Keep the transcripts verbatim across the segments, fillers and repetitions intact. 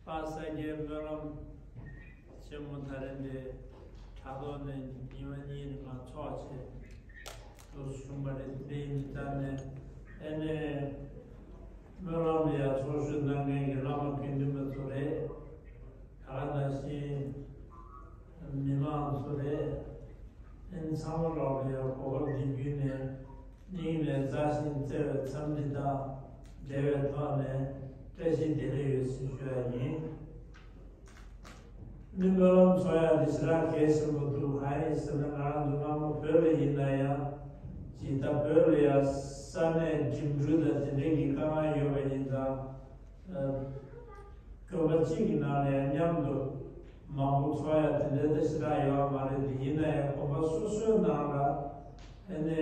པ་ས་སྐྱའི་སྨོན་ལམ་ཆེན་མོ་ད་རེས་འདི་དྲ་ཐོག་ནས་ཉི་མ་གཉིས་རིང་ལ་ཚོགས་བྱས་འདུག་བྱུང་བ་རེད། འདི་ཡིན་ཙང་ནས་ཨ་ནི་སྨོན་ལམ་ལ་ཡང་ཚོགས་ཞུགས་གནང་མཁན་གྱི་བླ་མ་དགེ་འདུན་པ་ཚོ་རེད། ད་ག་ནང་བཞིན་མི་མང་ཚོ་རེད། ཨ་ནི་ཚང་མ་ལོག་ལ་ཡང་གོ་སྐབས་འདི་བརྒྱུད་ནས་སྙིང་ནས་མཛའ་ཞིང་བརྩེ་བའི་འཚམས་འདྲི་དང་འབྲེལ་བའི་ཐོག་ནས་བཀྲ་ཤིས་བདེ་ལེགས་ཡོད་ཟེར་ཞུ་ཡ་ཡིན། མི་སྨོན་ལམ་ཚོགས་ཡ་དེ་ཞེ་དྲག་གལ་ཆེན་པོ་འདུག་གང་ཡིན་ཟེར་ན། ང་རང་ཚོ་སྔ་མོ་བོད་ལ་ཡིན་ན་ཡང་ཇི་ལྟར་བོད་ལ་ཡང་ས་གནས་འགྲིམ་འགྲུལ་དང་དེ་འབྲེལ་གྱི་དཀའ་ངལ་ཡོད་པ་ཡིན་ཙང་། དགོན་པ་གཅིག་གི་ནང་ནས་མཉམ་དུ་མང་པོ་ཚོགས་ཡ་དེ་འདྲ་དེ་ཞེ་དྲག་ཡོད་མ་རེད། དེ་ཡིན་ན་ཡང་དགོན་པ་སོ་སོའི་ནང་ལ་ཨ་ནི་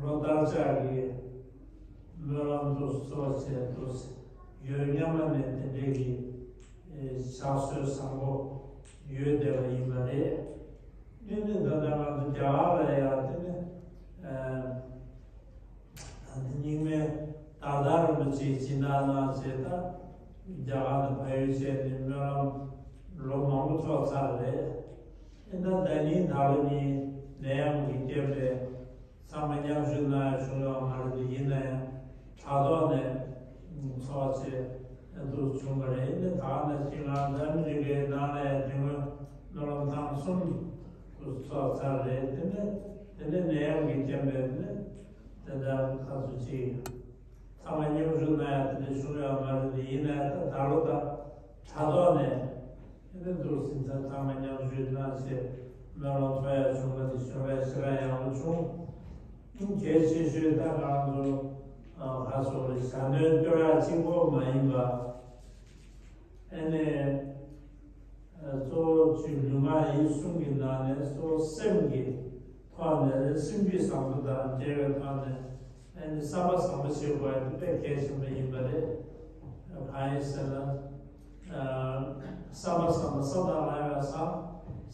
ལོ་ལྟར་ཆགས་ཀྱི་སྨོན་ལམ་དུ་གསོལ་བ་བྱས་འདུག་ཡོད། སྔ་མ་ནས་དེ་འདྲའི་གི་ཕྱག་སྲོལ་བཟང་པོ་ཡོད་བསྡད་པ་ཡིན་པ་རེད། དེ་ནི་ད་ལྟ་ང་ཚོ་རྒྱ་གར་ལ་ཡང་དེ་ནི། ད་ལྟ་རྙིང་མའི་དར་དར་རིན་པོ་ཆེའི་སྦྱིན་བདག་གནང་བྱས། ད་རྒྱ་གར་དུ་བལ་ཡུལ་བྱས་ནས་སྨོན་ལམ་ལོ་མང་པོ་ཚོགས་ཚར་རེད། ཨེ་ད་ཟླ་ཉིན་ད་ལོ་ཉིན་ནད་ཡམས་ཀྱི་རྐྱེན་པས་ཚང་མ་མཉམ་ཞུགས་གནང་ཡ་བྱུང་ཡོད་མ་རེད། དེ་ཡིན་ན་ཡང་དྲ་ཐོག་ནས་ཚོགས་བྱས་འདུག་བྱུང་བ་རེད། ཨེ་ད་ད་ག་ནང་བཞིན་ང་ཚོ་ཨ་མི་རི་ཀའི་ནང་ལ་ཡང་དེ་སྔོན་སྨོན་ལམ་ཐེངས་གསུམ་དུ་ཚོགས་ཚར་རེད། དེ་ནས་དེ་ནས་ནད་ཡམས་ཀྱི་རྐྱེན་པས་དེ་ནས། དེ་འདྲ་ཁ་སུ་ཅིག་ཚང་མ་མཉམ་ཞུགས་གནང་ཡ་དེ་འདྲ་བྱུང་ཡོད་མ་རེད། དེ་ཡིན་ན་ཡང་ད་ད་ལོ་ད་དྲ་ཐོག་ནས་ཨེ་ནི་འདུག་ཟིན་ཚ་ཚང་མ་མཉམ་ཞུགས་གནང་བྱས་སྨོན་ལམ་ཚོགས་ཡ་བྱུང་བ་དེ་ཞེ་དྲག་ཞེ་དྲག་ཡག་པོ་བྱུང་། གལ་ཆེ་ཤོས་ད་ང་ཚོ་ཁ་སོགས་ལ་ཞྭ་སྣོན་སྟོན་ཡ་གཅིག་པོ་མ་ཡིན་པ། ཨེ་ནས། གཙོ་བོ་ཆོས་ལུས་ངག་ཡིད་གསུམ་གྱི་ནང་ནས་གཙོ་བོ་སེམས་ཀྱི་ཐོག་ནས་སེམས་རྒྱུད་བཟང་པོ་དང་འབྲེལ་བའི་ཐོག་ནས་ཨེ་ནས་བསམ་པ་བཟང་པོ་བྱེད་དགོས་ཡ་དེ་དཔེ་གལ་ཆེན་པོ་ཡིན་པ་རེད། གང་ཡིན་ཟེར་ན། བསམ་པ་བཟང་པོ་ས་དང་རང་ཡང་བཟང་།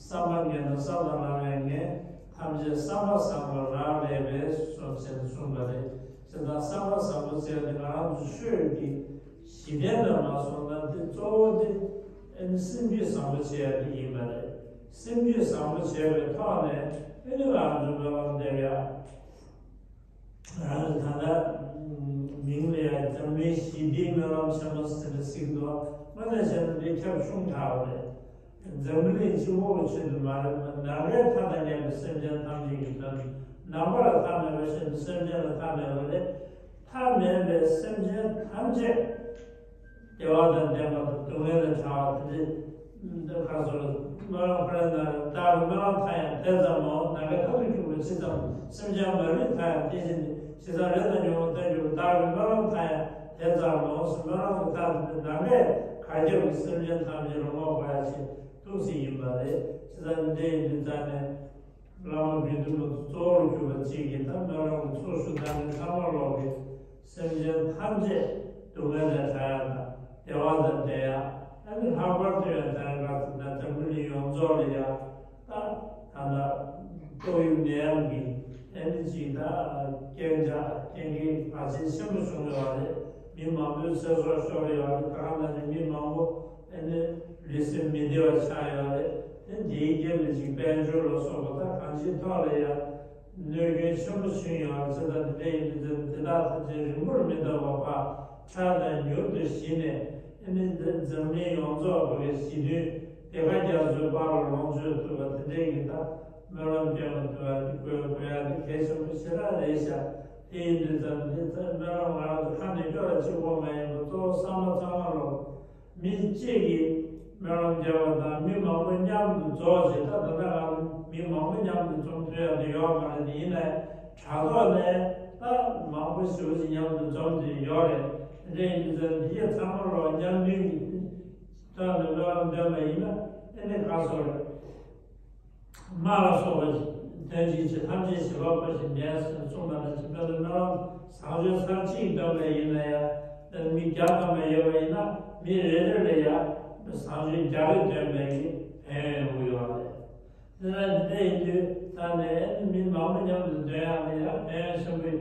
བསམ་པ་ངན་ན་ས་དང་རང་ཡང་ངན། ཐམས་ཅད་བསམ་པ་བཟང་པོ་རང་ལས་པས་སོ་ཞེས་གསུངས་པ་རེད། བྱས་ཙང་བསམ་པ་བཟང་པོ་བྱས་ཏེ་ང་རང་ཚོ་ཆོས་ཀྱི་གཞི་རྟེན་ལ་མ་སོང་ན་དེ་གཙོ་བོ་དེ་ཨེ་ནི་སེམས་རྒྱུད་བཟང་པོ་བྱེད་ཡ་དེ་ཡིན་པ་རེད། སེམས་རྒྱུད་བཟང་པོ་བྱས་པའི་ཐོག་ནས་ཨེ་ནི་ང་རང་ཚོ་སྨོན་ལམ་འདེབས་ཡ། ང་རང་ཚོ་ད་ལྟ་མིང་ལ་ཡ་འཛམ་གླིང་ཞི་བདེའི་སྨོན་ལམ་ཆེན་མོ་ཟེར་ནས་གཟིགས་འདུག་དངོས་གནས་བྱས་ན་དེ་ཁྱབ་ཆུང་དྲགས་པ་རེད། འཛམ་གླིང་སྤྱི་བོ་གི་ཆེད་དུ་མ་རེད་པ། ནམ་མཁའི་མཐའ་དང་མཉམ་པའི་སེམས་ཅན་ཐམས་ཅད་ཀྱི་དོན། ནམ་མཁའ་ལ་མཐའ་མེད་པ་བཞིན་དུ་སེམས་ཅན་ལ་མཐའ་མེད་པ་རེད། མཐའ་མེད་པའི་སེམས་ཅན་ཐམས་ཅད་བདེ་བ་དང་ལྡན་པ་དང་སྡུག་བསྔལ་ལས་བྲལ་བ་དེ་འདྲའི་ཁ་སོ། སྨོན་ལམ་ཁོ་རའི་ནང་ལ་བདག་གི་སྨོན་ལམ་མཐའ་ཡང་དེ་ཙམ་མོ། ནམ་མཁའི་མཐའ་དང་མཉམ་པ་ཇི་ཙམ། སེམས་ཅན་མ་ལུས་མཐའ་ཡང་དེ་བཞིན་ཏེ། ཇི་ཙམ་རེ་དང་ཉོན་མོངས་ལྟ་འགྱུར་བ། བདག་གི་སྨོན་ལམ་མཐའ་ཡང་དེ་ཙམ་མོ་ཟེར། སྨོན་ལམ་གྱི་མཐའ་དེ་ནམ་མཁའི་གར་ཁྱབ་ཀྱི་སེམས་ཅན་ཐམས་ཅད་ལ་བསྔོ་དགོས་ཡ་ཞིག་འདུག་སེ་ཡིན་པ་རེད། ཇི་ཙམ་འདི་འདྲ་ཡིན་དུས་ཙང་ནས་བླ་མ་དགེ་འདུན་པ་གཙོ་བོར་གྱུར་པ་གཅིག་གིས་ད་སྨོན་ལམ་གྱི་ཚོགས་ཞུགས་གནང་མཁན་ཚང་མ་ལོག་གིས་སེམས་ཅན་ཐམས་ཅད་སྡུག་བསྔལ་ལས་བྲལ་ཡ་དང་བདེ་བ་དང་ལྡན་ཡ། ཨ་ནི་ལྷག་པར་དུ་ཡང་ད་ག་ཟེར་ན་འཛམ་བུ་གླིང་ཡོངས་རྫོགས་ལ་ཡ། ད་ད་ལྟ་ཏོག་དབྱིབས་ནད་ཡམས་ཀྱི་ཨེ་ནི་ཅིག་ད་རྐྱེན་ཆག་རྐྱེན་གྱིས་བར་ཆད་ཆེན་པོ་བྱུང་ཡོད་རེད། མི་མང་པོའི་ཚེ་སྲོག་ཤོར་ཡོད་རེད། ད་ག་ནང་བཞིན་མི་མང་པོ་ཨེ་ནི་ལུས་སེམས་མི་བདེ་བ་ཆགས་ཡོད་རེད། དེ་འདིའི་རྐྱེན་པས་ཅིག་དཔལ་འབྱོར་ལ་སོགས་པ་ད་གང་ཅིའི་ཐོག་ལ་ཡང་གནོད་སྐྱོན་ཆེན་པོ་བྱུང་ཡོད་རེད། ཅེས་དང་དེ་འདྲ་ཡིན་དུས་དེ་དག་ཐམས་ཅད་རིང་པོར་མི་ཐོགས་པར་ཕར་ཕྲ་དང་མྱུར་དུ་ཞི་ནས་ཨེ་ནི་འཛམ་གླིང་ཡོངས་རྫོགས་པའི་ཞི་མཐུན། དེ་ག་རྒྱ་མཚོའི་བར་ལ་ལོངས་སྤྱོད་ཐུབ་པ་དེ་འདྲའི་གི་ད་སྨོན་ལམ་སྐྱོན་མ་ཐུབ་པ་དེ་དགོས་དགོས་ཡ་དེ་གལ་ཆེན་པོ་ཞེ་དྲག་རེད་ཤག་དེ་ཡིན་དུས་ཙམ་འདི་ཚོ་སྨོན་ལམ་ང་རང་ཚོ་ཁ་ནས་སྐྱོར་ལ་གཅིག་པོ་མ་ཡིན་པར་གཙོ་བོ་བསམ་པ་ཚང་མ་ལོག་མི་གཅིག་གིས་སྨོན་ལམ་རྒྱབ་པ་དང་མི་མང་པོ་མཉམ་དུ་རྫོགས་བྱས། ད་ད་ལྟ་ང་ཚོ་མི་མང་པོ་མཉམ་དུ་འཛོམས་ཐུབ་ཡ་དེ་ཡོད་མ་རེད། དེ་ཡིན་ནའི་དྲ་ཐོག་ནས་ད་མང་པོ་ཞེ་པོ་ཅིག་མཉམ་དུ་འཛོམས་ཏེ་ཡོད་རེད། དེ་འདྲ་ཡིན་དུས་ཙམ་འདི་གས་ཚང་མ་ལོག་མཉམ་མཐུན་གྱི་ཐོག་ནས་སྨོན་ལམ་འདོན་པ་ཡིན་ན་ཨེ་ནི་ཁ་སོ་རེད། དམག་ལ་སོགས་པ་དོན་གཅིག་བྱེད། ཐམས་ཅད་བྱེད་པ་པོ་ཞིག་འདས་ཟེར་གསུངས་པ་ནང་བཞིན་དཔེར་ན་སྨོན་ལམ་བཟང་སྤྱོད་ཚར་གཅིག་འདོན་པ་ཡིན་ན་ཡང་། དཔེར་ན་མི་བརྒྱ་ཐམ་པ་ཡོད་པ་ཡིན་ན་མི་རེ་རེ་ལ་ཡང་བཟང་སྤྱོད་བརྒྱ་རེ་འདོན་པའི་ཕན་ཡོན་ཡོང་གི་ཡོད་རེད། དེ་ལ་འདི་འདྲ་ཡིན་དུས་ད་ནས་མི་མང་པོ་མཉམ་དུ་འདོན་ཡག་ལ་ཡང་ཕན་ཡོན་ཆེན་པོའི་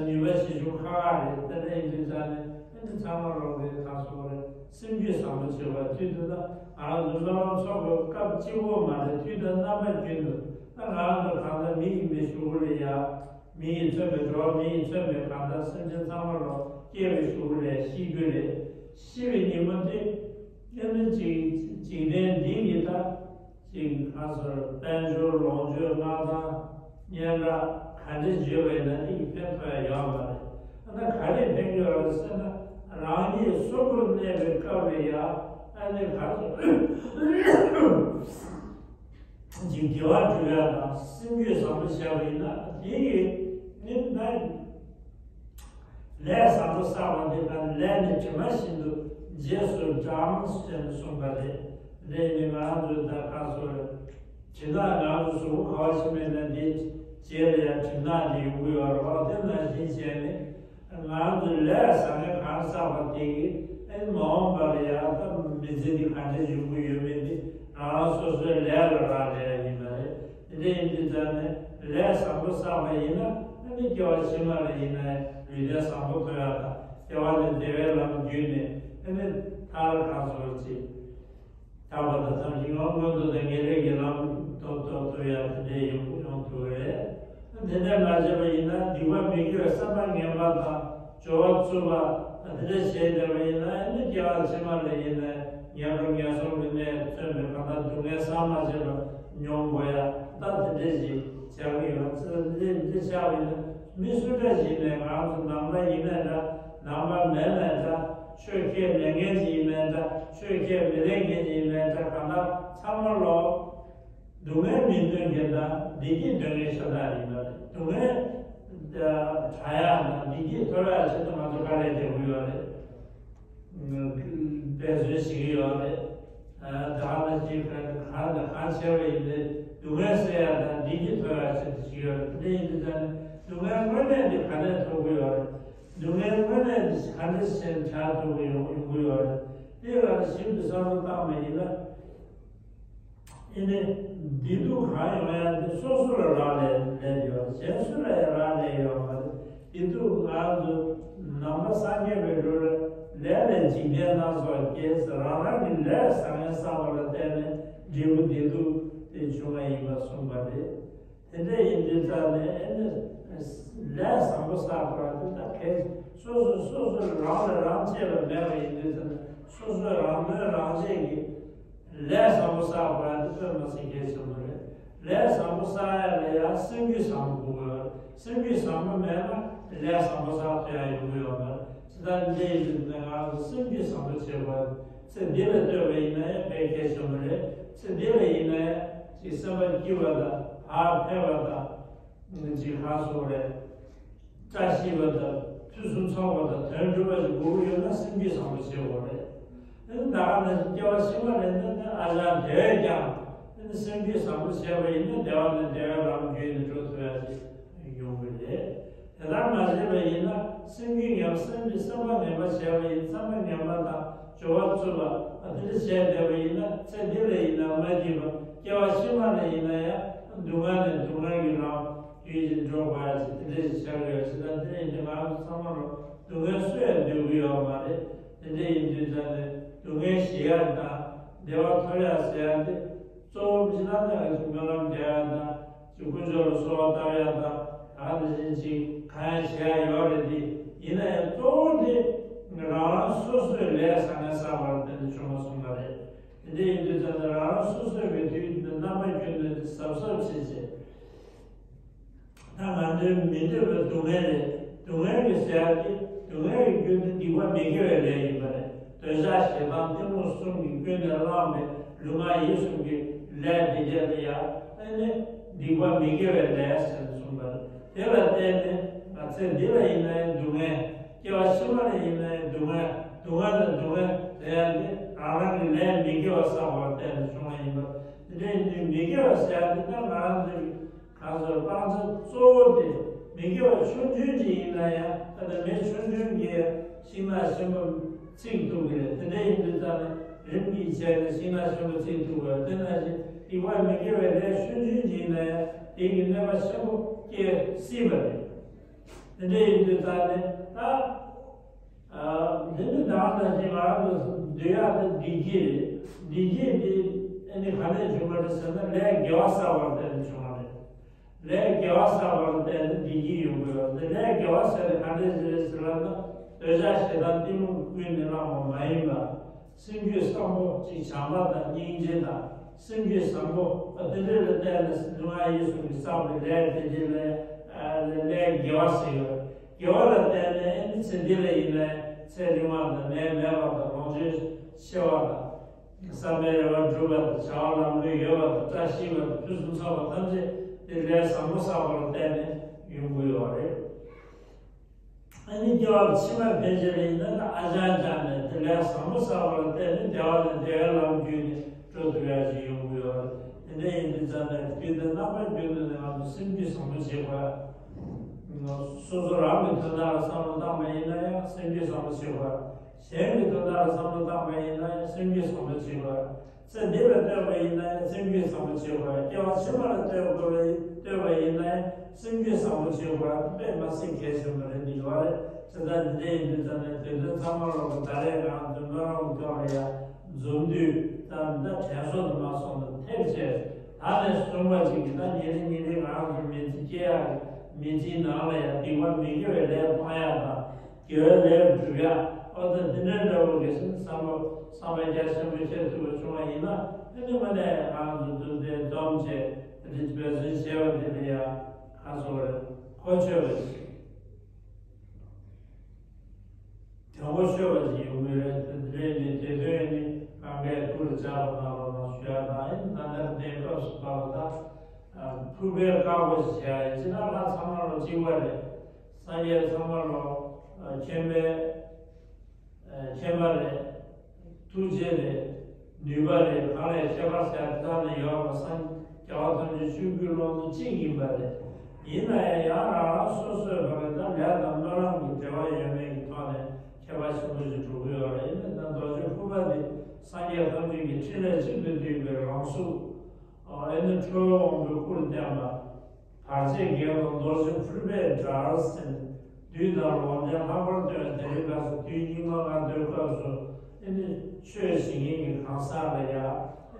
ནུས་པ་ཞེ་ཞུ་ཁག་ཁག་རེད། དེ་འདྲ་ཡིན་དུས་ད་ནས་འདི་ཚང་མ་རོགས་རེད། ཁ་སོ་རེད། སེམས་རྒྱུད་བཟང་པོ་བྱེད་པ་དུས་དུ་ན་ང་རང་ཚོ་སྨོན་ལམ་ཚོགས་པའི་སྐབས་གཅིག་པོ་མ་རེད། དུས་དང་རྣམ་པ་ཀུན་ཏུ་ད་ང་རང་ཚོ་གང་ལྟར་མི་ཡིན་པའི་གཞུག་གུ་ལ་ཡ། མི་ཡིས་མཚོན་པའི་འགྲོ་བ་མི་ཡིས་མཚོན་པའི་གང་ལྟར་སེམས་ཅན་ཚང་མ་ལ་སྐྱེ་བའི་གཞུག་གུ་ལ་ཤི་རྒྱུ་རེད། ཤི་བའི་ཉིན་མོ་དེ་ཨེ་ནི་ཅིག་འཇིག་རྟེན་འདི་ཡི་ད་ཅིག་གང་ཟེར་དཔལ་འབྱོར་ལོངས་སྤྱོད་མངའ་ཐང་སྙན་གྲགས་ག་འདྲ་བརྗོད་པ་ཡིན་ན་དེ་ཡི་ཕན་ཐོགས་ཡ་ཡོད་མ་རེད། ཨ་ན་ག་རེ་ཕན་གྱི་ཡོད་རེད་ཟེར་ན། རང་ཉིད་གསོན་པོར་གནས་པའི་སྐབས་ལ་ཡ་ཨ་ནི་ག་ཚོད་ཅིག་དགེ་བ་སྒྲུབ་ཡ་དང་སེམས་རྒྱུད་བཟང་པོ་བྱས་པ་ཡིན་ན་དེ་ཡི་ནི་ན་ལས་བཟང་པོ་བསགས་པ་དེ་དང་ལས་ནི་དྲི་མ་བཞིན་དུ་རྗེས་སུ་འབྲང་ཞེས་གསུངས་པ་རེད། འདི་ནི་ང་ཚོས་ད་ག་ཚོད་དྲི་ནག་ང་ཚོ་གཟུགས་པོ་ག་བ་ཞིག་མེད་ན་འདི་རྗེས་ལ་ཡང་དྲི་ནག་འདི་ཡོང་གི་ཡོད་རེད་བ། དེ་ནང་བཞིན་བྱས་ནས་ང་ཚོས་ལས་བཟང་ངན་གང་བསགས་པ་དེ་གིས་ཨེ་མ་འོངས་པར་ཡང་ད་མི་ཚེ་འདི་ག་འདྲ་ཡོང་གི་ཡོད་མེད་འདི་རང་རང་སོ་སོའི་ལས་ལ་རག་ལས་ཡ་ཡིན་པ་རེད། དེ་འདྲ་ཡིན་དུས་ཙང་ནས་ལས་བཟང་པོ་བསགས་པ་ཡིན་ན་ཨ་ནི་སྐྱེ་བ་ཕྱི་མ་ལ་ཡིན་ན་ལུས་རྟེན་བཟང་པོ་ཐོབ་ཡ་དང་སྐྱེ་བ་ནས་བདེ་བའི་ལམ་བརྒྱུད་ནས་ཨ་ནི་མཐར་གང་སོར་ཅིག་ཐར་པ་དང་ཐམས་ཅད་མངོན་མཐོ་དང་ངེས་ལེགས་ཀྱི་ལམ་ཐོབ་ཐོབ་ཐུབ་ཡ་དེ་འདྲའི་ཡོང་ཡོང་ཐུབ་རེད། དེ་འདྲ་མ་བྱས་པ་ཡིན་ན་སྡིག་པ་མི་དགེ་བའི་བསམ་པ་ངན་པ་དང་སྦྱོར་བ་རྩུབ་པ་དེ་འདྲ་བྱས་བསྡད་པ་ཡིན་ན་ཨ་ནི་སྐྱེ་བ་ཕྱི་མ་ལ་ཡིན་ན་ངན་འགྲོ་ངན་སོང་གི་གནས་མཚོན་པའི་གང་ལྟར་སྡུག་བསྔལ་བསམ་མ་བྱས་པ་མྱོང་དགོས་ཡ་ད་དེ་འདྲ་ཞིག་བྱ་གི་ཡོད། ཚེ་འདི་འདི་ཆགས་པ་ཡིན་ན་མི་སུ་འདྲ་ཞིག་ནས་ང་ཚོ་ནང་པ་ཡིན་ན་འདྲ་ནང་པ་མེད་ན་འདྲ་ཆོས་ཁས་ལེན་མཁན་ཞིག་ཡིན་ན་འདྲ་ཆོས་ཁས་མི་ལེན་མཁན་ཞིག་ཡིན་ན་འདྲ་གང་ལྟར་ཚང་མ་ལོག་སྡུག་བསྔལ་མི་འདོད་མཁན་དང་བདེ་སྐྱིད་འདོད་མཁན་ཤ་སྟག་ཡིན་པ་རེད། སྡུག་བསྔལ་དྲག་ཡག་དང་བདེ་སྐྱིད་ཐོབ་ཡག་ཆེད་དུ་ང་ཚོ་དཀའ་ལས་རྒྱག་གི་ཡོད་རེད། འབད་བརྩོན་བྱེད་ཀྱི་ཡོད་རེད། ད་ནང་བཞིན་གང་གང་དང་གང་བྱས་པ་ཡིན་ཏེ་སྡུག་བསྔལ་སེལ་ཡག་དང་བདེ་སྐྱིད་ཐོབ་ཡག་ཆེད་དུ་བྱེད་ཀྱི་ཡོད་རེད། དེ་འདྲ་ཡིན་དུས་ཙང་ནས་སྡུག་བསྔལ་དངོས་གནས་འདི་ག་ནས་ཐོབ་ཀྱི་ཡོད་རེད། སྡུག་བསྔལ་དངོས་གནས་འདི་ག་འདྲ་བྱས་ནས་དྲག་ཐུབ་ཀྱི་ཡོང་ཡོང་གི་ཡོད་རེད། དེ་ལ་ཞིབ་ཏུ་བསམ་བློ་བཏང་བ་ཡིན་ན། ཨེ་ནི། བདེ་སྡུག་གང་ཡོང་ཡ་དེ་སོ་སོ་ལ་རག་ལས་ལས་ཡོད། གཞན་སུ་ལ་ཡང་རག་ལས་ཡོད་མ་རེད། བདེ་སྡུག་ང་ཚོ་ནང་པ་སངས་རྒྱས་པའི་ལུགས་ལ་ལས་ལས་འཇིག་རྟེན་སྣ་ཚོགས་སྐྱེས། རང་རང་གི་ལས་བཟང་ངན་བསགས་པ་ལ་བརྟེན་ནས་འབྲས་བུ་བདེ་སྡུག་དེ་བྱུང་བ་ཡིན་པ་གསུངས་པ་རེད། དེ་འདྲ་ཡིན་དུས་ཙང་ནས་ཨེ་ནི། ལས་བཟང་པོ་བསགས་པ་དེ་ད་གལ་སོ་སོ་སོ་སོ་རང་ལ་རང་གཅེས་པ་མེད་པ་ཡིན་དུས་ཙང་ནས་སོ་སོས་རང་དོན་རང་གཅེས་ཀྱི། ལས་བཟང་པོ་བསགས་པ་དེ་དཔེ་མི་སྲིད་གལ་ཆེན་པོ་རེད། ལས་བཟང་པོ་བསགས་ཡ་ལ་ཡང་སེམས་རྒྱུད་བཟང་པོ་དགོས་ཀྱི་ཡོད་རེད། སེམས་རྒྱུད་བཟང་པོ་མེད་ན་ལས་བཟང་པོ་བསགས་ཐུབ་ཡ་ཡོང་གི་ཡོད་མ་རེད། ཇི་ལྟར་འདི་ཡིན་དུས་ནས་ང་ཚོ་སེམས་རྒྱུད་བཟང་པོ་བྱེད་དགོས་རེད། ཚེ་འདི་ལ་ལྟོས་པ་ཡིན་ན་ཡང་དཔེ་གལ་ཆེན་པོ་རེད། ཚེ་འདི་ལ་ཡིན་ན་ཡང་ཅིག་སེམས་པ་སྐྱིད་པ་དང་བག་ཕེབས་པ་དང་། ཅིག་ཧ་སོ་རེད། བཀྲ་ཤིས་པ་དང་ཕུན་སུམ་ཚོགས་པ་དང་དོན་འགྲུབ་པ་ཞིག་དགོས་ཀྱི་ཡོད་ན་སེམས་རྒྱུད་བཟང་པོ་བྱེད་དགོས་རེད། ཨ་ནི་ད་ག་ནང་བཞིན་སྐྱེ་བ་ཕྱི་མ་ལ་ནི་ཨ་ཅག་དེ་བས་ཀྱང་ཨ་ནི་སེམས་རྒྱུད་བཟང་པོ་བྱས་པ་ཡིན་ན་བདེ་བ་ནས་བདེ་བའི་ལམ་བརྒྱུད་ནས་འགྲོ་ཐུབ་ཡ་ཞིག་ཡོང་གི་རེད། དེ་ལྟར་མ་བྱས་པ་ཡིན་ན་སེམས་རྒྱུད་ངན་པ་སེམས་ཀྱི་བསམ་པ་ངན་པ་བྱས་པ་ཡིན་བསམ་པ་ངན་པ་དང་སྦྱོར་བ་རྩུབ་པ་དེ་འདྲ་བྱས་བསྡད་པ་ཡིན་ན་ཚེ་འདི་ལ་ཡིན་ན་མ་སྐྱིད་པ་སྐྱེ་བ་ཕྱི་མ་ལ་ཡིན་ན་ཡང་སྡུག་བསྔལ་ནས་སྡུག་བསྔལ་གྱི་ལམ། རྒྱུད་ཀྱི་འགྲོ་བ་ཅིག་དེ་འདྲ་ཞིག་བྱ་དགོས་ཡོད་ཅེས་དང་། དེ་འདྲ་ཡིན་དུས་ང་ཚོ་ཚང་མ་ལ་སྡུག་བསྔལ་སུ་ཡང་འདོད་ཀྱི་ཡོད་མ་རེད། དེ་འདྲ་ཡིན་དུས་ད་ནི་སྡུག་བསྔལ་ཞི་ཡག་དང་བདེ་བ་ཐོབ་ཡག་ཟེར་ཡག་དེ་གཙོ་བོ་སྤྱིར་བཏང་ནས་ང་ཚོ་སྨོན་ལམ་རྒྱག་ཡག་དང་ཅིག་དཀོན་མཆོག་ལ་གསོལ་བ་བཏབ་ཡག་དང་ད་ག་ནང་བཞིན་ཅིག་གང་ཡང་བྱེད་ཡག་ཡོད་རེད། དེ་ཡིན་ན་ཡང་གཙོ་བོ་དེ་རང་རང་སོ་སོའི་ལས་བཟང་ངན་བསགས་པ་ལ་བརྟེན་ནས་བྱུང་བ་གསུངས་པ་རེད། དེ་འདྲ་ཡིན་དུས་ད་ནི་རང་རང་སོ་སོའི་གི་དུས་འདི་རྣམ་པ་ཀུན་ཏུ་འདི་གཟབ་གཟབ་བྱེད་ཅེས། ད་ང་ཚོའི་མི་འདོད་པའི་སྡུག་བསྔལ་རེད། སྡུག་བསྔལ་གྱི་ཟེར་ཡག་དེ་སྡུག་བསྔལ་གྱི་རྒྱུ་དེ་སྡིག་པ་མི་དགེ་བའི་ལས་ཡིན་པ་རེད། འདོད་ཆགས་ཞེ་སྡང་གཏི་མུག་གསུམ་གྱིས་ཀུན་ནས་བསླངས་པའི་ལུས་ངག་ཡིད་གསུམ་གྱི་ལས་དེ་གྱད་ལ་ཡང་ཨ་ནི་སྡིག་པ་མི་དགེ་བའི་ལས་ཟེར་ནས་གསུངས་པ་རེད། དེ་ལ་བརྟེན་ནས་ང་ཚེ་འདི་ལ་ཡིན་ན་ཡང་སྡུག་བསྔལ། སྐྱེ་བ་ཕྱི་མ་ལ་ཡིན་ན་ཡང་སྡུག་བསྔལ། སྡུག་བསྔལ་དང་སྡུག་བསྔལ་ཟེར་ཡག་དེ་རང་རང་གི་ལས་མི་དགེ་བ་བསགས་པར་བརྟེན་ནས་བྱུང་བ་ཡིན་པ། དེ་འདྲ་ཡིན་དུས་མི་དགེ་བ་ཟེར་ཡག་དེ་ད་ང་རང་ཚོའི་གང་ཟེར་སྤང་བྱ་གཙོ་བོ་དེ་མི་དགེ་བ་ཆུང་ཆུང་ཅིག་ཡིན་ན་ཡང་ད་ལྟ་མེ་ཆུང་ཆུང་གིས་ཤིང་ནགས་ཆེན་པོ་ཚིག་ཐུབ་ཀྱི་རེད། དེ་འདྲ་ཡིན་དུས་ད་ནི་རིམ་གྱིས་བྱས་ནས་ཤིང་ནགས་ཆེན་པོ་ཚིག་ཐུབ་དགོས། དེ་ནང་བཞིན་སྡིག་པ་མི་དགེ་བའི་ལས་ཆུང་ཆུང་ཅིག་ཡིན་ན་ཡང་དེ་གི་གནོད་པ་ཆེན་པོ་སྐྱེལ་སྲིད་པ་རེད། དེ་འདྲ་ཡིན་དུས་ད་ནི་ད་འདི་ནི་ད་ནང་བཞིན་ང་རང་ཚོ་ དེ་ཡང་ནི་བདེ་སྐྱིད་རེད། བདེ་སྐྱིད་དེ་ཨ་ནི་ག་ནས་བྱུང་བ་རེད་ཟེར་ན། ལས་དགེ་བ་བསགས་པར་བརྟེན་ནས་བྱུང་བ་རེད། ལས་དགེ་བ་བསགས་པར་བརྟེན་ནས་བདེ་སྐྱིད་ཡོང་གི་ཡོད་རེད། ལས་དགེ་བ་ཟེར་ནས་ག་འདྲས་ཟེར་རེད་ཟེར་ལབ་ན། འདོད་ཆགས་ཞེ་སྡང་གཏི་མུག་ཀུན་ནས་བསླངས་པ་མ་ཡིན་པ། སེམས་རྒྱུད་བཟང་པོ་ཅིག་བྱམས་པ་དང་སྙིང་རྗེ་དང་། སེམས་རྒྱུད་བཟང་པོ་ཨ་དེ་འདྲས་ལ་བརྟེན་ནས་སྣང་བ་ཡིད་གསུམ་གྱིས་བསགས་པའི་ལས་དེ་འདྲས་ལ་ཨ་ལས་དགེ་བ་ཟེར་ཡོད། དགེ་བ་ལ་བརྟེན་ནས་ཨ་ནི་ཚེ་འདི་ལ་ཡིན་ནའི་ཚེ་རིང་བ་དང་ནད་མེད་པ་དང་ལོངས་སྤྱོད་ཆེ་བ་དང་། བསམ་པའི་རེ་བ་འགྲུབ་པ་དང་། བྱ་བ་ལམ་འགྲོ་ཡོད་པ་དང་། བཀྲ་ཤིས་པ་དང་། ཕུན་སུམ་ཚོགས་པ་ཐམས་ཅད་དེ་ལས་བཟང་པོ་བསགས་པ་ལ་བརྟེན་ནས་ཡོང་གི་ཡོད་རེད། ཨ་ནི་སྐྱེ་བ་ཕྱི་མ་ཕལ་ཆེར་ཡིན་ན་ད་ཨ་ཅག་ཅག་ནས་དེ་ལས་བཟང་པོ་བསགས་པ་ལ་བརྟེན་ནས་བདེ་བ་ནས་བདེ་བའི་ལམ་བརྒྱུད་ནས་འགྲོ་ཐུབ་ཡག་ཅིག་ཡོང་གི་ཡོད་རེད། དེ་འདྲ་ཡིན་དུས་ཙམ་ནས་དུས་དང་རྣམ་པ་ཀུན་ཏུ་ནས་ང་ཚོ་སེམས་རྒྱུད་བཟང་པོ་བྱེད་དགོས། སོ་སོ་རང་གི་དོན་དག་ལ་བསམ་བློ་བཏང་པ་ཡིན་ན་ཡང་སེམས་རྒྱུད་བཟང་པོ་བྱེད་དགོས། གཞན་གྱི་དོན་དག་ལ་བསམ་བློ་བཏང་པ་ཡིན་ན་ཡང་སེམས་རྒྱུད་བཟང་པོ་བྱེད་དགོས། ཚེ་འདི་ལ་ལྟོས་པ་ཡིན་ན་ཡང་སེམས་རྒྱུད་བཟང་པོ་བྱེད་དགོས། སྐྱེ་བ་ཕྱི་མ་ལ་ལྟོས་དགོས་པ་ཡིན། ལྟོས་པ་ཡིན་ན་ཡང་སེམས་རྒྱུད་བཟང་པོ་བྱེད་དགོས། དཔེ་མ་སྲིད་གལ་ཆེན་པོ་རེད་འདི་ཡོད་རེད། བྱས་ཙང་འདི་འདྲ་ཡིན་དུས་ཙམ་ནས་དུས་སྟོན་ཚང་མ་ལོག་གི་ད་རེས་ང་ཚོ་སྨོན་ལམ་སྐྱོར་ལ་ཡ་འཛོམས་དུས་ཙམ། ད་དྲན་གསོ་དུ་མ་སོང་ན་ཐེབས་ཆེ། ད་ནས་གསུངས་པ་ཅིག་གིས་ད་ཉིན་རེ་ཉིན་རེ་ང་ཚོ་མི་ཚེ་སྐྱེལ་ཡག་གི་མི་ཚེའི་ནང་ལ་ཡ་སྡིག་པ་མི་དགེ་བའི་ལས་སྤང་ཡག་དང་། དགེ་བའི་ལས་སྒྲུབ་ཡ། ཨོ་ད་འདི་འདྲའི་འདྲ་བོ་གལ་སྲིད་བསམ་པ་བསམ་པ་རྒྱ་ཆེན་པོ་བཤད་ཐུབ་པ་བྱུང་བ་ཡིན་ན། ཨ་ནི་མ་ནས་ང་ཚོ་འདུག་སྟེ་འཛོམས་བྱས་འདི་འབད་བརྩོན་བྱས་པ་འདི་ལ་ཡ་ག་ཚོད་རེད། གོ་ཆོད་པ་ཞིག་དོན་གོ་ཆོད་པ་ཞིག་ཡོང་གི་རེད། དེ་འདྲའི་ནི་དེ་དོན་ནི་གང་གའི་ཐུགས་ལ་འཇགས་པ་གནང་རོགས་གནང་ཞུ་ཡ་དང་། ཨ་ནི་ད་ལྟར་དེ་སྐབས་སུ་བབས་པ་ད་ཕུར་པའི་བཀའ་བསྒོ་ཞིག་བྱས་ཡ་ཡིན་ན། ལྷ་ཚང་མ་ལོ་གཅིག་པ་རེད། སངས་རྒྱས་ཚང་མ་ལོ་མཁྱེན་པའི་མཁྱེན་པ་རེད། ཐུགས་རྗེ་རེད། ནུས་པ་རེད། གང་ལས་ཁྱད་པར་ཟེར་ཐ་ན་ཡོད་པ་སངས་རྒྱས་པ་ཐམས་ཅད་ཆོས་སྐུའི་ཀློང་དུ་གཅིག་ཡིན་པ་རེད། ཡིན་ན་ཡང་ཡང་རང་རང་སོ་སོའི་བར་གྱི་ད་ལས་དང་སྨོན་ལམ་གྱི་འབྲེལ་བ་ཡོད་མེད་ཀྱི་ཐོག་ནས་ཁྱད་པར་ཆེན་པོ་ཞིག་འགྲོ་གི་ཡོད་རེད། ཡིན་ན་ད་རྡོ་རྗེ་ཕུར་པ་འདི་སངས་རྒྱས་ཐམས་ཅད་ཀྱི་ཕྲིན་ལས་གཅིག་ཏུ་བསྡུས་པའི་རང་གཟུགས། ཨ་ནི་ཁྲོ་བོ་དབང་པོའི་སྐུར་བསྟན་པ། བར་ཆད་བརྒྱད་དང་རྡོ་རྗེ་ཕུར་པས་བསྒྲལ་ཟེར། བདུད་དང་ལོག་འདྲེན་ལྷག་པར་སྟོན། དེ་རིང་སྐབས་སུ་དུས་སྙིགས་མ་ལྔ་བདོའི་སྐབས་སུ་ཨེ་ནི་ཆོས་བྱེད་མཁན་གྱི་གང་ཟག་ལ་ཡ་ཨེ་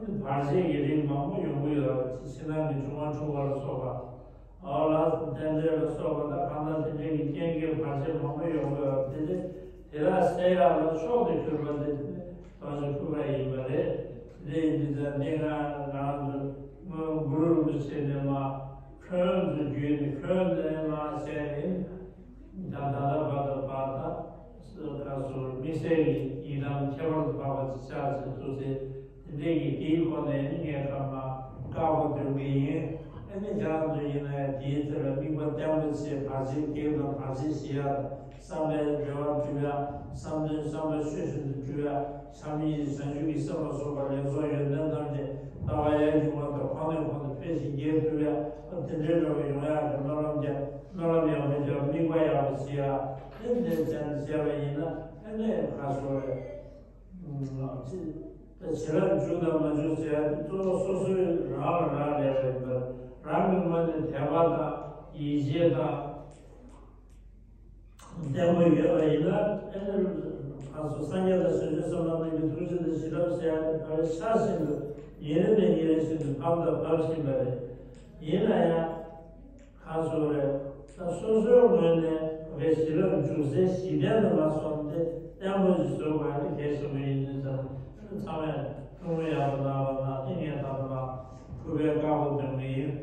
ནི་བར་ཆད་ཀྱི་རིགས་མང་པོ་ཡོང་གི་ཡོད་རེད། ཕྱི་ནང་གི་འབྱུང་བ་འཁྲུགས་པ་ལ་སོགས་པ། ཨོ་ལ་རྟེན་འབྲེལ་ལ་སོགས་པ་དང་གང་ལྟར་དེ་འདྲའི་གི་རྐྱེན་གྱིས་བར་ཆད་མང་པོ་ཡོང་གི་ཡོད་རེད། དེ་འདྲ་དེ་དག་སེལ་ཡག་ལ་མཆོག་ཏུ་གྱུར་པ་དེ་རྡོ་རྗེ་ཕུར་པ་ཡིན་པ་རེད། དེ་འདྲ་ཡིན་དུས་ཙང་འདི་ང་རང་ཚོ་སྔོན་གུ་རུ་རིན་པོ་ཆེ་ནས་མ་འཁོན་དུ་བརྒྱུད་ནས་འཁོན་ནས་མ་བྱས་ནས་ད་ད་ལྟ་བར་དུ་བར་ད་ག་སོ་དམིགས་བསལ་གྱི་ཡི་དམ་ཁྱད་པར་དུ་འཕགས་པ་ཅིག་ཆགས་ཚེ་ཐུགས་སྲས་དེ་འདྲའི་གི་དེའི་སྒོ་ནས་ནི་ངས་ཁ་མ་བཀའ་བསྒོ་འདོན་གི་ཡིན། ཨ་ནི་ཁྱེད་རང་ཚོ་ཡིན་ན་ཡང་དེའི་ཚེ་ལ་དམིགས་པ་བརྟན་པོ་བྱས། བར་ཆད་བགེགས་དང་བར་ཆད་ཞི་ཡག་དང་། བསམ་པའི་རེ་བ་འགྲུབ་ཡག་བསམ་དོན་བསམ་པ་ཆོས་བཞིན་དུ་འགྲུབ་ཡག་བྱམས་སྙིང་རྗེ་བྱང་ཆུབ་ཀྱི་སེམས་ལ་སོགས་པ་ལེགས་ཚོགས་ཡོན་ཏན་ཐམས་ཅད་ལྟ་བ་ཡར་རྒྱས་པ་དང་གོང་ནས་གོང་དུ་འཕེལ་ཞིང་རྒྱས་ཐུབ་ཡག་དེ་འདྲའི་རེ་བ་ཡོང་ཡག་གི་སྨོན་ལམ་རྒྱག་སྨོན་ལམ་ཡག་པོ་རྒྱག་དམིགས་པ་ཡག་པོ་བྱེད་ཡག་དེ་འདྲའི་ཚན་བྱས་པ་ཡིན་ན་ཨ་ནི་ཁ་སོ་རེད། ཅི། ད་བྱིན་རླབས་འཇུག་དང་མ་འཇུག་ཟེར་ཡ་དེ་གཙོ་བོ་སོ་སོའི་རང་ལ་རག་ལས་པ་ཡིན་པར། རང་གི་ངོས་ནས་དད་པ་དང་ཡིད་ཆེས་དང་། ལྡན་པ་ཡོད་པ་ཡིན་ན་ཨེ་ནི་ཁ་སོ་སངས་རྒྱས་དང་བྱང་ཆུབ་སེམས་དཔའ་རྣམས་ཀྱི་ཐུགས་རྗེ་དང་བྱིན་རླབས་ཟེར་ཡ་དེ་ཕར་ཤ་བཞིན་དུ་ཉིན་རེ་ནས་ཉིན་རེ་བཞིན་དུ་ཕབ་དང་ཕབ་བཞིན་པ་རེད། ཡིན་ན་ཡང་། ཁ་སོ་རེད། ད་སོ་སོའི་ངོས་ནས་བའི་བྱིན་རླབས་འཇུག་སའི་གཞི་རྟེན་དུ་མ་སོང་སྟེ་བརྟན་པོ་ཞིག་བཟོ་དགོས་ཡ་དེ་གལ་ཆེན་པོ་ཡིན་དུས་ཙང་ཚང་མས་ཐུགས་སྨོན་ཡག་པོ་གནང་རོགས་གནང་། དེ་ངས་ད་ལྟ་མ་ཕུར་པའི་བཀའ་བསྒོ་འདོན་གྱི་ཡིན།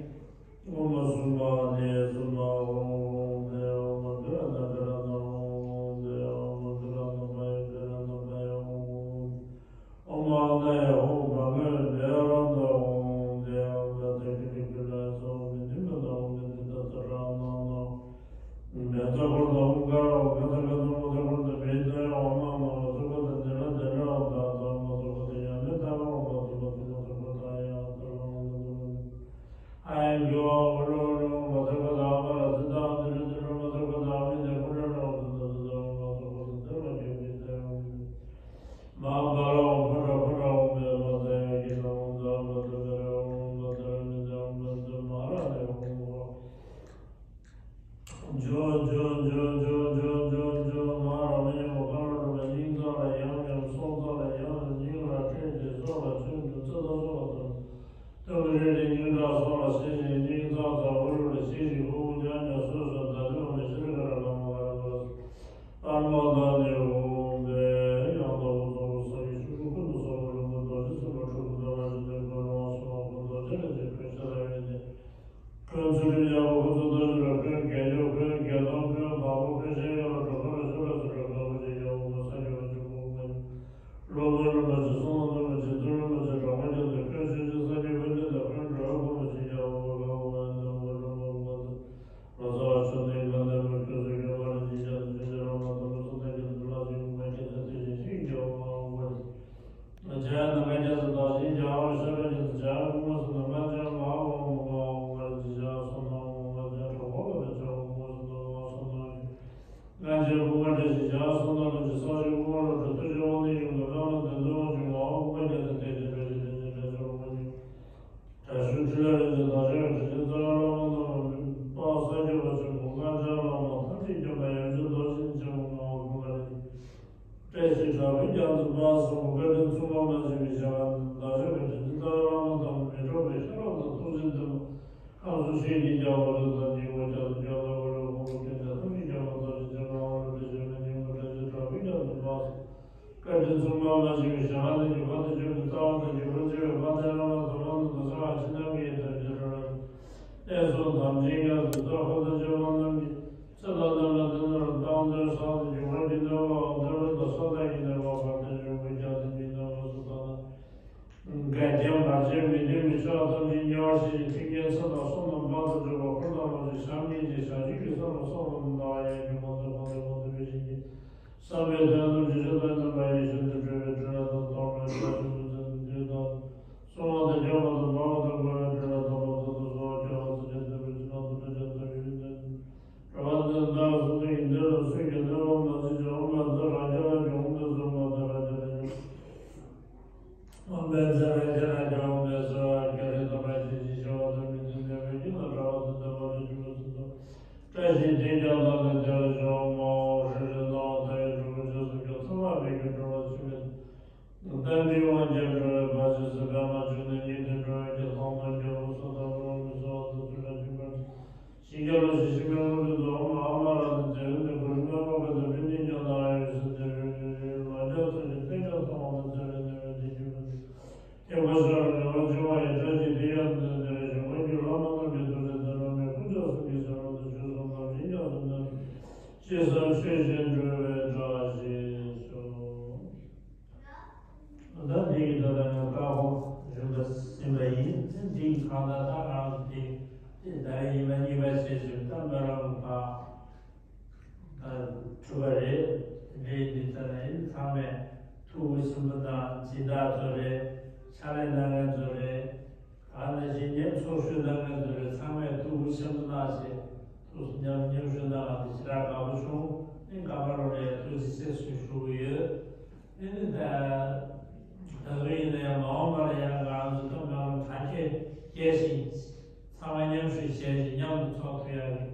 ཨོཾ་སུམྦྷ་ནི་སུམྦྷ་ཧཱུྃ་ཧཱུྃ་ཏེ་ཨོཾ་ཏུ་ར་ཏུ་ར་ཏུ་ཧཱུྃ་ཧཱུྃ་ཏེ་ཨོཾ་ཏུ་ར་ཏུ་ཕ་ཡུ་ཏུ་ར་ཏུ་ཕ་ཡུ་ཧཱུྃ། ཨོཾ་ཨ་ནེ་ཧཱུྃ་བ་མོ་ནེ་ར་ཏུ་ཧཱུྃ་ཏེ་ཨོཾ་ཏ་ཏེ་ཀི་ཏི་ཀི་ལ་སོ་མི་ཏི་མ་ཏ་ཧཱུྃ་མི་ཏི་ཏ་ཏ་ར་ན་ན། མེ་ཏ་ཀོ་ཏ་ཧཱུྃ་ཀ་ར་ཧཱུྃ་ཀ་ཏ་ཀ་ཏ་མ་ཏ་ཀོ་ཏ་མི་ཏ་ཡ་ཨོ་མ་ན་མ་ཏ་ཀོ་ཏ་ཏེ་ར་ཏེ་ར་ཨོ་ཏ་ཏ་མ་ཏ་ཀོ་ཏ་ཡ་མེ་ཏ་ཀ་ཨོ་མ་ཏ་ཀོ་ཏ་མ་ཏ་ཀོ་ཏ་ཡ་ཏ་ར་ཨོ་ཏ་ཏ་མ་ཏ། ཨ་ཡ་ཀྱོ་ཨ་ཀོ་ལོ་ཨ་ལོ་མ་ཏ་ཀོ་ཏ་ཨ་མ་ར་ཏི་ཏ་ཨ་ཏི་ར་ཏི་ར་མ་ཏ་ཀོ་ཏ་ཨ་མི་ཏ་ཀོ་ར་ལོ་ཏ་ཏ་ཏ་ཏ་མ་ཏ་ཀོ་ཏ་ཏེ་ར་ཀྱོ་མི་ཏ་ཡ་ཨོ་མི། མ་པ་ར་ཧཱུྃ་ཕ་ར་ཕ་ར་ཧཱུྃ་མེ་མ་ཏ་ཡ་ཀི་ལ་ཧཱུྃ་ཛ་པ་ཏ་པེ་ར་ཧཱུྃ་པ་ཏ་ར་མི་ཏ་ཧཱུྃ་པ་ཏ་མ་ར་ནེ་ཧཱུྃ་ཧོ། ཇོ་ཇོ་ཇོ་ཇོ་ཇོ་ཇོ་ཇོ་མ་ར་མེ་ཡ་མ་ག་ར་ར་མ་སྙིང་རྩ་ལ་ཡང་ཡང་སྲོག་རྩ་ལ་ཡང་ རོལ་པ་རིན་པོ་ཆེ་གསུང་ལ་འདུན་པ་ཆེ་བདུད་རིན་པོ་ཆེ་གྲགས་པ་རྒྱ་མཚོ་ཁྱོད་ཆོས་ཀྱི་སངས་རྒྱས་ཀུན་འདུས་དང་ཁོང་གྲོགས་པོ་རིན་པོ་ཆེ་རྒྱལ་བ་དཔའ་བོ་ལ་འདུན་པ་རིན་པོ་ཆེ་ལོ་ཙཱ་བ་ཆོས་སྡིངས་དགའ་ལྡན་པ་ཁྱོད་ཚོ་མཁྱེན་པ་རིན་ཆེན་རྒྱ་མཚོ་ཆོས་རྒྱལ་རོལ་མོ་དང་ལོ་ཙཱ་བདག་གི་འདུན་ལ་ཞིག་མ་སྐྱེས་ཚེ་དེ་བཞིན་གཤེགས་རྒྱལ་བ་མ་འོངས་པ་ཡི། ཇ་ཡང་ནམ་མཁའ་རྒྱ་མཚོ་དག་ཞིང་རྒྱ་བ་ཤ་ར་རྒྱ་མཚོ་ཇ་ཡང་ཀུ་མ་སུ་ནམ་མཁའ་ཇ་ཡང་ལ་བ་མ་མ་འོངས་པ་རིན་ཆེན་ཇ་ཡང་སོ་ནམ་མ་མ་ཇ་གྲོགས་པོ་ལ་བ་ཇ་ཀུ་མ་སུ་ནམ་མ་སོ་ནམ་ཞིག་ང་རྗེ་བུ་ང་འདྲ་ཞིག་བྱ་སོང་ན་ལོ་ཅི་ས་ཞིག་དབང་ལ་འགྲོ་ཐུ་ཞིག་དབང་ནི་ཡོང་གི་ལ་ལ་དོན་དུ་དབང་ཞིག་ལ་དབང་བཀའ་རྒྱ་དང་དེ་བཞིན་རེ་ཞིག་དེ་བཞིན་རེ་ཞིག་དབང་ནི་དྲ་ཞུ་ཁྲི་ལ་རེ་ཞིག་དག་ཞིག་དྲི་ཞིག་རྩ་བ་བླ་མ་རྣམས་དཔག་ས་སྐྱོབ་པ་ཆེན་པོ་ང་འདྲ་བླ་མ་ཐམས་ཅད་མཁྱེན་པ་ཡོན་ཆེན་རྡོ་རྗེ་ཆེན་པོ་ང་དབང་བཀའ་རེ་བཀྲ་ཤིས་གྲགས་པའི་རྒྱ་མཚོ་དཔག་བསམ་བཀའ་དྲིན་མཚུངས་པ་མ་མཆིས་པའི་ཞལ་སྔ་ནས་བདག་ཅག་གི་དྲིན་ཅན་རྩ་བའི་བླ་མ་དམ་པ་མི་འཕྲོགས་པའི་ཤེས་རབ་དང་ཐུགས་རྗེ་ལྡན་པ། ཁམས་གསུམ་ཆོས་ཀྱི་རྒྱལ་པོ་རི་དྭགས་འཇིགས་མེད་རྒྱ་མཚོ་རྒྱ་མཚོ་ཀུན་ལས་ཁོང་གི་རྒྱལ་ཁམས་ཐམས་ཅད་རྒྱལ་བ་རྡོ་རྗེ་འཆང་ངག་དབང་རིན་པོ་ཆེ་མི་ཉམས་པ་བཀྲ་ཤིས་གྲགས་པའི་རྒྱ་མཚོ་དཔག་བསམ་བཀའ་དྲིན་མཚུངས་པ་མ་མཆིས་པའི་ཞལ་སྔ་ནས་འཇུག་པ་དང་འཇུག་པའི་རྩ་བ་དང་འཇུག་པར་བྱེད་པའི་དཔལ་ལྡན་བླ་མ་དམ་པ་རྣམས་དང་ཚོགས་ལ་ཕྱི་ནང་གི་ཡི་དམ་རྗེས་འགྲོ་རྣམས་གནས་གསུམ་དམ་ཅན་ཡབ་ཏུ་ཚོགས་འཁོར་དང་བཅས་པ་རྣམས་ཀྱི་ཚེ་དང་ལྡན་པ་འདི་ནི་རང་རྟག་འདོད་སོགས་དང་འཇུག་པ་གི་གནོད་པའམ་འདོད་པ་དང་སོ་ཐར་གྱི་གནོད་པ་བར་དུ་འཇོམས་པའི་རྒྱལ་མཚན་གྱི་རྣམ་པ་སུ་དག་ན། འགལ་རྐྱེན་བར་ཆད་མི་མཐུན་པའི་ཕྱོགས་ཐམས་ཅད་ཉེ་བར་ཞི་ཞིང་མཐུན་རྐྱེན་ཚེ་དང་བསོད་ནམས་དཔལ་དུ་འགྲུབ་པ་འཁོར་དང་ལོངས་སྤྱོད་བྱམས་སྙིང་རྗེ་བྱང་ཆུབ་ཀྱི་སེམས་ལ་སོགས་པ་རྣམས་བདག་ཡོན་གྱིས་མ་ཐོབ་གང་དུ་མ་ཐོབ་པའི་ཞིང་གི་བསམ་པའི་དོན་རྣམས་ཀྱི་ཆོས་དང་མཉམ་པ་ཡིད་བཞིན་དུ་གྲོལ་བའི་སྤྲིན་ལས་དང་སྟོང་གྲོལ་བྱ་ཞིང་ཀུན་ཟད་དུ་འདུས་དང་། སྲུང་བ་དང་སྐྱོབ་པ་དང་འབར་བ་དང་འཁོར་བའི་སྤྲིན་ལས་དང་ལོ་ཙཱ་དང་གསོལ་བ་སྐྱོབ་པ་ཚུལ་ཁྲིམས་ལྡན་པའི་ཕྱི་ནང་དུ་སྤྲོས་བཅས་ཐུགས་རྗེ་ལྡན་པའི། གྲུབ་པ་འདི་ནི་བདག་གི་གསུང་དོན་ཡིན་ཏེ། རང་གསུང་གི་གནོད་པ་མ་མཆིས་ཀྱང་། འོངས་པའི་ཚེ་རང་རྒྱལ་ལ་འགྱུར། འོངས་པའི་ཚེ་འོངས་པའི་ཚེ་རང་རྒྱལ་ལ་འགྱུར། འོངས་པའི་ཚེ་རང་རྒྱལ་ལ་འགྱུར། འོངས་པའི་ཚེ་བར་སྐད་རིགས་དམ་པ་ཅན་གྱི་ཞི་བ་དང་མི་མཐུན་ལྡན་པའི་ཀུན་ཏུ་བྲལ་བ་དང་ལྡན་པ་རིན་ཆེན་སྐུ་གསུང་ཐུགས། བཀྲ་ཤིས་དེས་ཀྱང་བདག་ལ་བདེ་བར་གཤེགས་པ་མ་འོངས་ཧྲཱིཿ་ཧྲཱིཿ་སྣང་བ་མཐའ་ཡས་འགྲོ་ཀུན་ཆོས་སུ་འགྱུར། ཐོགས་མེད་པའི་རྒྱུ་འགྲོ་བ་ཕྱི་མའི་དོན་དུ་དམ་པའི་དབང་གྱུར་འགྲོ་བའི་བར་ཆད་སེལ་བའི་ལམ་བྱུང་ནས་ཉིད་དུ་འགྲོ་བའི་རྒྱུ་དང་ནམ་མཁའི་འོད་ཟེར་དང་འགྲོ་བའི་སོ་དང་འགྲོ་བའི་ཆོས་དང་ཚུལ་ཁྲིམས་ཀྱི་བར་ཆད། ཞི་རྒྱས་ལ་ཞི་ཞི་མི་དབང་ཀུན་ཏུ་འོང་། ཨ་མ་ར་ཏི་ཙེ་ཧུ་ཏི་གུ་རུ་མ་མ་ག་ཏུ་བི་ནི་ཉ་ན་ཨ་ཡུ་སི་ཏེ་བི་ཡུ་ཡུ་ལ་ཇ་ཚུ་ཅི་ཏེ་ཇ་ཐོ་མ་ཏི་ཙེ་བི་ནི་བི་ཏི་ཇི་བི་ཏི་ཐེག་པ་ཤ་ར་ནི་བ་ཅི་བ་ཡི་བཀྲ་ཤིས་དེ་ཡང་ཏི་ནི་རེ་ཞིག་མ་གྱུར་བླ་མ་རྣམས་ཀྱི་ཐུགས་རྗེ་ལྡན་རང་མི་ཀུན་ཀྱང་སེམས་ཀྱི་ཤ་ར་ཏི་ཆོས་སམ་ལམ་ཞིག་ཀྱང་སེམས་ནི་ཅི་བསམ་ཆོས་བཞིན་འགྲུབ་པའི་བཀྲ་ཤིས་ཤོག་ད་འདི་གི་ཐོག་ལ་ང་བཀའ་དགོངས་ཞུ་འདོད་ཟིན་པ་ཡིན། འདི་གི་ཁ་ད་ད་རང་དེ་དེ་ད་རེས་ཉི་མ་གཉིས་པ་བྱས་ཞིང་ད་མི་རང་གི་ད་གྲུབ་པ་རེད། རེད་འདི་ད་ནི་ཚང་མས་ཐུགས་ཁུར་ཆེན་པོ་དང་སྦྱིན་བདག་ཚོ་རེད། ཕྱག་ལས་གནང་མཁན་ཚོ་རེད། ད་ནི་ཞིག་ཉེ་ཚོགས་ཞུགས་གནང་མཁན་ཚོ་རེད། ཚང་མས་ཐུགས་ཁུར་ཆེན་པོ་གནང་བྱས་ཐུགས་སུ་མཉམ་མཉམ་ཞུགས་གནང་བ་དེ་ཞེ་དྲག་དགའ་པོ་བྱུང་། ཨེ་ཀ་པ་རོ་ལས་ཐུགས་རྗེ་ཆེ་ཞུ་ཞུ་གི་ཡོད། ཨེ་ནི་ད་ད་གཟོད་ཡིན་ན་ཡང་མ་འོངས་པ་ལ་ཡང་ང་རང་ཚོ་ཐོག་མ་རང་དར་རྒྱས་རྒྱས་ཤིང་ཚང་མ་མཉམ་ཞུགས་བྱས་ཤིང་མཉམ་དུ་ཚོགས་ཐུབ་ཡག་གི་